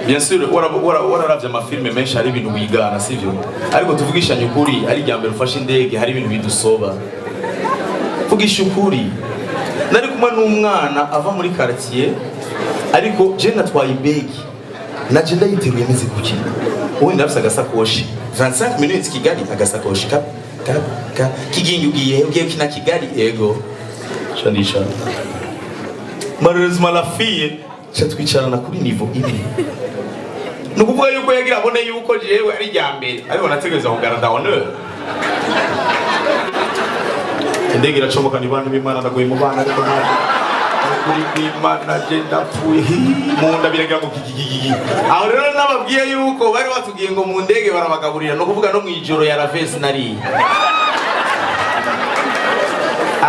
Bien sûr, wararavye amafilme menshi hari ibintu wigana sivyo, ariko tuvugishanye ukuri ari irya mbere ufashe indege hari ibintu bidusoba. Vugisha ukuri, nari kumwe n'umwana ava muri quartier, ariko je natwaye ibegi naje ndayiteruye meze kuki, ubundi ndafise agasakoshi 25 minutes Kigali, agasakoshi ka ka ka kigingi ugiye ugiye kina Kigali ego chandisha. Malheureusement la fille chatwicarana kuri niveau imwe, nukuvuga yuko yagira abone yuko jewe ari rya mbere, ariko nategereza kugarda honneur. Indege iracomoka ni bantu b'Imana ndagoye mu bana, ariko ntabwo kuri kw'Imana je ndapfuye mu nda biragira ngo kigigigi. Aho rero nababwiye yuko bari batubwiye ngo mu ndege barabagaburira, no kuvuga no mwijoro ya ravesi nari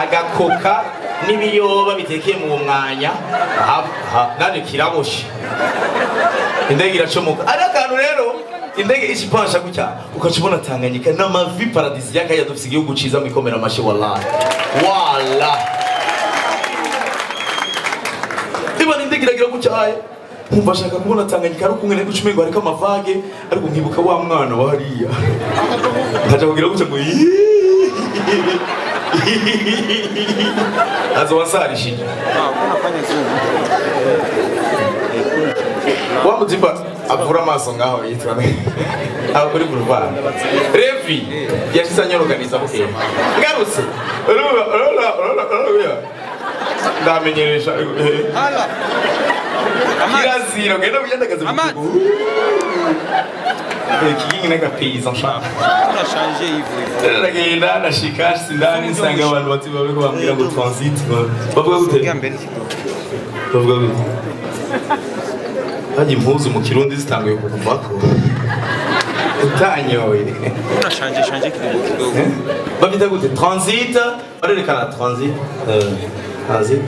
agakoka n'ibiyoba bitekeye mu mwanya nane kiraboshe. Indege iracomoka ari akantu rero indege ichipansha gutya ukacibona Tanganyika n'amavi paradisiaque ya dufise igihugu ciza mwikomera amashi wallahi wala iba indege iragira gutya nkumva ashaka kubona Tanganyika ari kumwe n'ego cumengo ariko amavage, ariko nkibuka wa mwana wa hariya nkaja kugira gutya ngo azowasarishije wa mutimba avura amaso ngaho yitwa aho kuri boulevard Revi yashyize anyorganiza buke ngarutse ndamenyeresha kirazira ngenda kuyandagaza kigingi n'agapeyizan nshaka ndagenda ndashika sindani nsanga abantu bati bariko bambwira ngo transit bavuga gute bavuga gute hajya impuzu mu Kirundi zitanguye kukuvako utanyoye unashanje shanje kidogo kidogo babita gute transit barerekana transit transit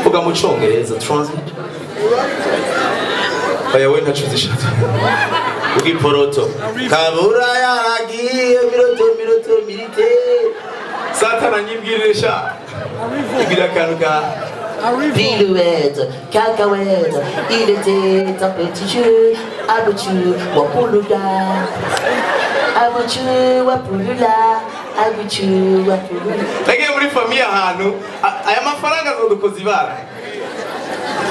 vuga mu Congereza transit oya we ntacuze ishati ugiporoto kabura yaragiye miroto miroto milite satana nyibwirisha igira akantu ka Pirouette, cacahuète, il était un petit jeu, Abuchu, Wapulula, Abuchu, Wapulula, Abuchu, Wapulula. Nagiye muri famille ahantu, aya mafaranga azodukoza ibara.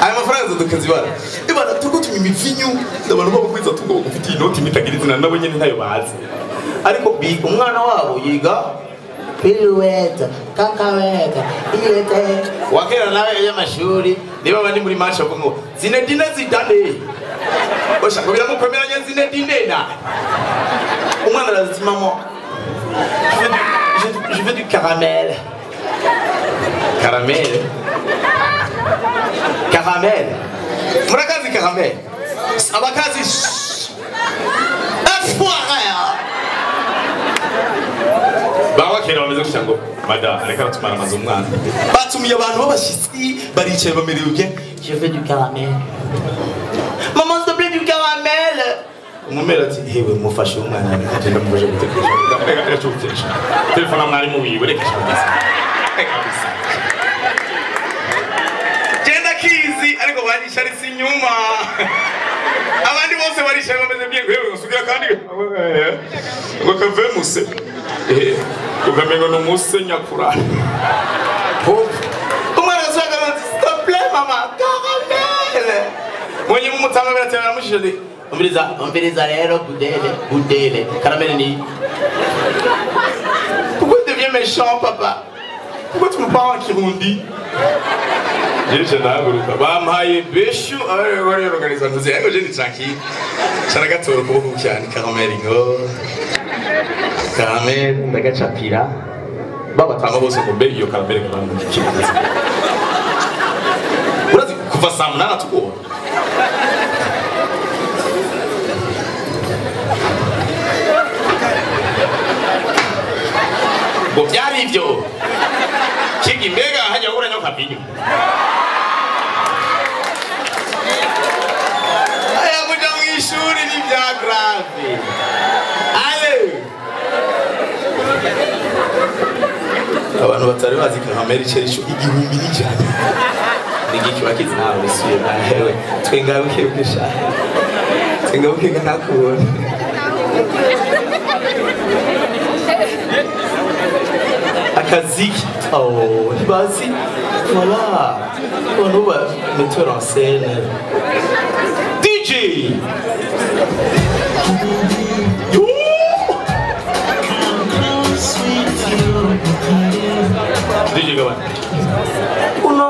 Aya mafaranga azodukoza ibara. Ibara turiko tunywa imivinyu, abantu bakwiza tugo gufite inoti mitagira izina nabo nyene ntayo bazi. Ariko umwana wabo yiga Pirouette, cacahuète, il était wakera nawe y'amashuri niba bandi muri match bavuga ngo Zinedine Zidane osha ngo biramukomeranye Zinedine na umwana arazi maman je veux du caramel caramel caramel murakazi caramel abakazi enfoiré bawakera bameze gutya ngo mada reka batumara amazu umwana batumiye abantu b'abashyitsi baricaye bamerewe bien. Je veux du caramel. Maman s'il te plaît du caramel. Umumera ati hewe mufashe umwana agenda mufashe gutekesha reka gutekesha telefone mwarimu wiwe reka reka bisa genda kizi ariko barisharitse inyuma abandi bose barishaye bameze bien hewe usugira kandi ngo kave muse ukamengo ni umuse nyakura umwana agasanga ati s'il te plaît mama caramel mwenye mumutama biratera aramushije umviriza umviriza rero budele budele caramel ni pourquoi tu deviens méchant papa pourquoi tu me parles en Kirundi jeje ndahaguruka bampaye beshu bari organiza ntuzi ariko je ni tranquille caragatora ukuboko cyane caramel ngo caramel ndagacapira babatanga bose ngo mbe iyo caramel karamel urazi kuva saa munani tukubona ngo byari ibyo kigi mbega hajya uranya kavinyo aya kuja mu ishuri ni bya grave ale abantu batari bazi caramel icyo ari cyo 1000 n'ijana Nigiki wakizi nawe usuye nawe. Twenga buke buke sha. Twenga buke nakubona. Akaziki. Oh, ntibazi. Voilà. On va metteur en scène. DJ. Yo. DJ gabana. Uno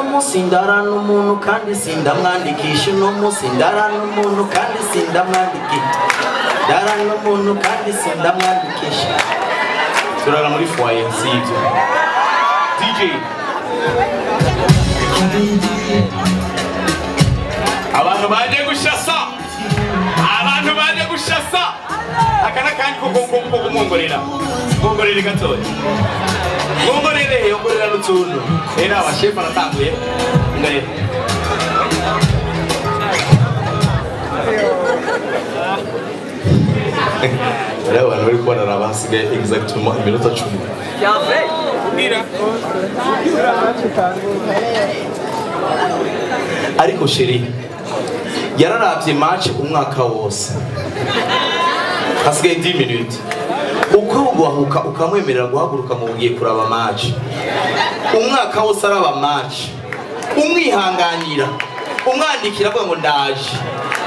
munsi ndara n'umuntu kandi sindamwandikisha. Uno munsi ndara n'umuntu kandi sindamwandikisha. Ndara n'umuntu kandi sindamwandikisha. Turara muri foyer sivyo. DJ. Abantu baje gushasa. Abantu baje gushasa. Akana kandi ko kumwongorera. Mwongorere gatoya. Mwongorere yongorera n'utuntu. Era abashefu aratanguye. Ngare. Rero abantu bari kubona basigaye exactement iminota 10. Ariko chérie yararavye match umwaka wose. Hasigaye 10 minutes. Uko uguhahuka ukamwemerera guhaguruka mu bugiye kuraba match. Umwaka wose araba match. Umwihanganira. Umwandikira avuga ngo ndaje.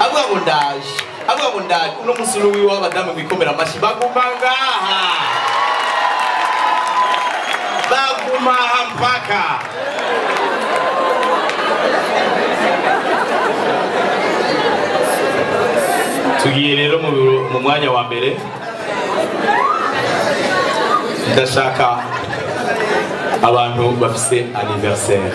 Avuga ngo ndaje. Avuga ngo ndaje. Uno musi n'uwiwe w'abadamu mwikomera amashi baguma ngaha. Baguma aha mpaka. Tugiye rero mu mwanya wa mbere. Ndashaka abantu bafise anniversaire.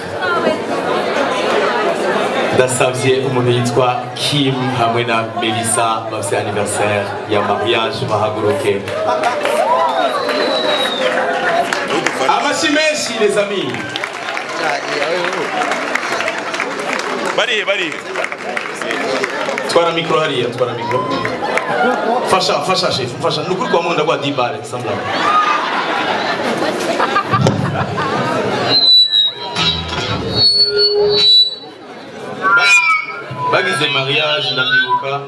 Ndasavye umuntu yitwa Kim hamwe na Melissa bafise anniversaire ya mariage bahaguruke. Amashi menshi les amis. Bari bari. Twara micro hariya, twara micro. Fasha, fasha chef, fasha. Nukuri kwa munda kwa 10 bare, sans blague. Bagize mariage ndavyibuka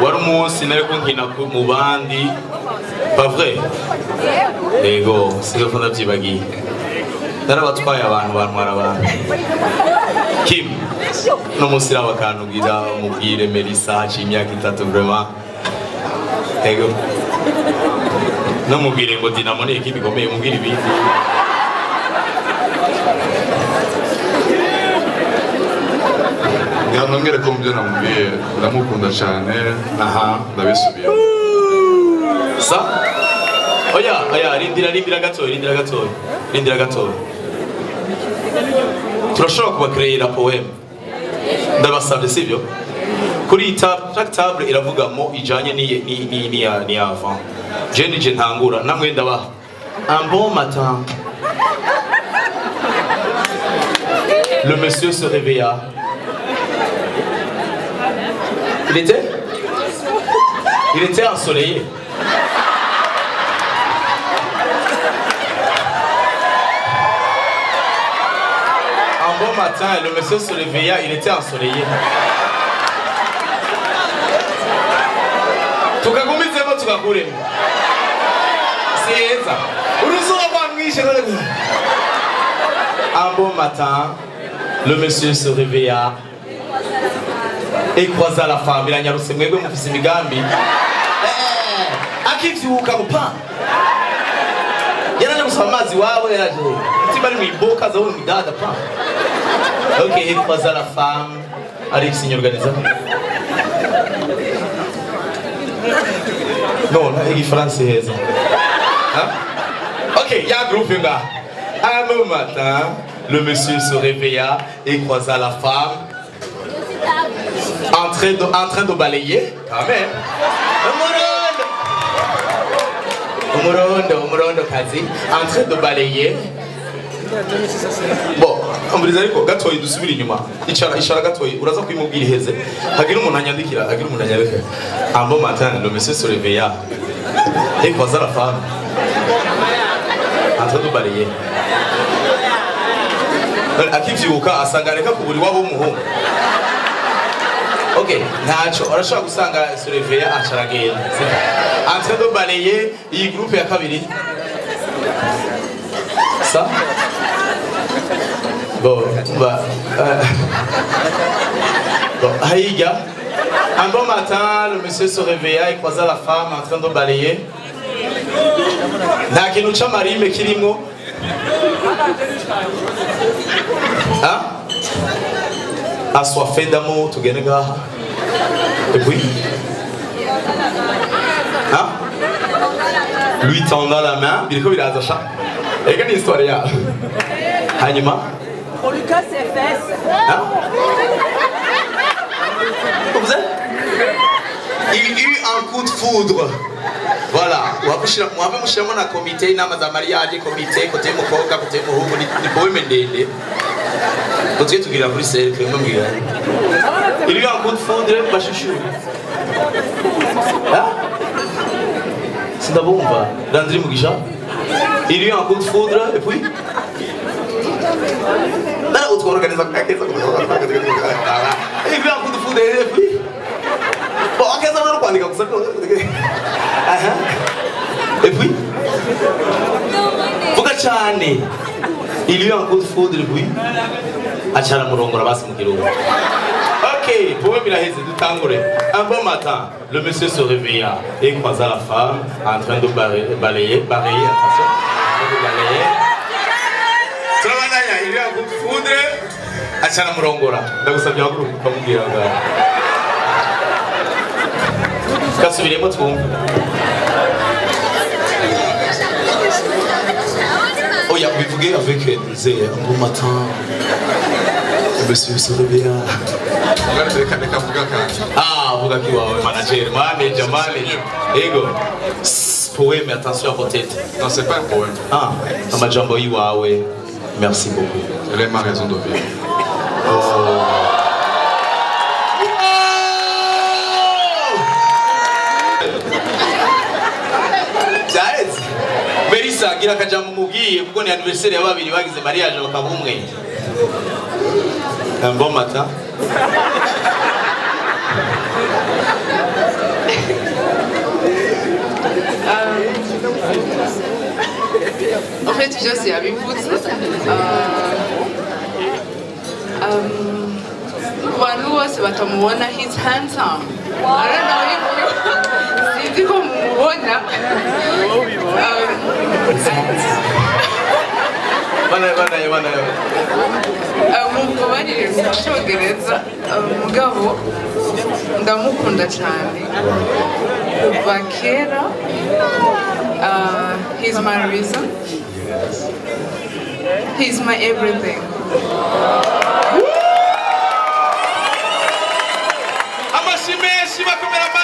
wari umunsi nariko nkina mu bandi, pas vrai? Ego, sinopfa ndavyibagiye. Narabatwaye abantu bantwara abantu. Kim, no munsi raba akantu mubwire Melissa haciye imyaka 3 vraiment. Ego. No mubwire ngo Dinamo ni ekipe ikomeye, mubwire ibindi. Nongere ko mubyo namubwiye ndamukunda cyane. Aha, ndabisubiye. Sa? Oya, oya, rindira rindira gatoya, rindira gatoya. Rindira gatoya. Turashobora kubakreyera poem. Ndabasabye sivyo? Kuri chaque table iravuga mo ijanye ni avant. Je nije ntangura namwe ndabaha. Un bon matin. Le monsieur se réveilla. Il était ensoleillé. Un bon matin, le monsieur se réveilla, il était ensoleillé. Tukagumizemo tukakuremo. Sieza. Uruzuba rwamwishe. Un bon matin, le monsieur se réveilla et croisa la femme. Biranyarutse mwebwe mufise imigambi. Akivyuka gupa. Yaraje gusaba amazi iwabo yaraje. Mutima ari mwiboka azabona umidada pa. Ok, et croisa la femme. Allez, signor organisa. Non, là, il est français. Hein? Ok, il y a un groupe là. Un bon matin, le monsieur se réveilla et croisa la femme en train de balayer. Quand même. Umurondo, kazi. En train de balayer. Bon, ambiriza ariko gatoyi dusubira inyuma. Icara gatoyi uraza kwimubwira iheze. Hagira umuntu anyandikira, hagira umuntu anyandikira. Un bon matin, le monsieur se réveilla et croisa la femme en train de balayer. Akivyuka asanga reka kuburi wabo w'umuhungu. Ok, ntaco arashobora gusanga se réveilla acaragenda. En train de balayer iyi groupe ya kabiri. Ça? Bon, bah, bon, Haïga. Un bon matin, le monsieur se réveilla et croisa la femme en train de balayer. Nta kintu c'amarime kirimwo. Hein? Assoiffé d'amour, tugende ngaha. Et puis? Hein? Lui tendant la main, biriko biraza sha. Ega ni histoire ya. Hanyuma? On lui casse ses fesses. Hein? Vous êtes? Il eut un coup de foudre. Voilà. Mwave mushiramo na komite inama za mariage, komite kote y'umukobwa, kote y'umuhungu, ni poème ndende. Ngo tujye tugira kuri cercle mbabwira. Il eut un coup de foudre bashushu. Hein? Sindabumva. Landry Mugisha. Il eut un coup de foudre et puis Nara utworganiza kakeza. Il eut un coup de foudre et puis bon, akeza no kwandika gusa. Et puis vuga cyane. Il eut un coup de foudre et puis acara murongora basi mu kirundi. Ok, poème iraheze dutangure. Un bon matin, le monsieur se réveilla et croisa la femme en train de balayer, attention, en train de balayer. Turabandanya, il eut un coup de foudre, acara murongora. Ndagusabye haguruka ukamubwira ngaho. Kasubiremo twumve. Oya, bivuge avec nzeye. Un bon matin, le monsieur se réveilla. Reka mvuga kandi. Ah, vuga kiwawe manager, manager, manager. Ego. Poème, attention à vos têtes. Non, c'est pas un poème. Ah, amajambo yiwawe. Merci beaucoup. Elle est ma raison de vivre. Oh. Byaheze. Melissa gira akajambo umubwiye kuko ni anniversaire ya babiri bagize mariage bakaba umwe. Un bon matin. En fait, byose yabivuze. Ku bantu bose batamubona, he's handsome. I don't know if you sinzi ko mumubona. Bana bana bana. Mumbabarire mu cyongereza, mugabo ndamukunda cyane kuva kera. He's my reason. He's my everything. Amashyi menshi bakomera amashyi.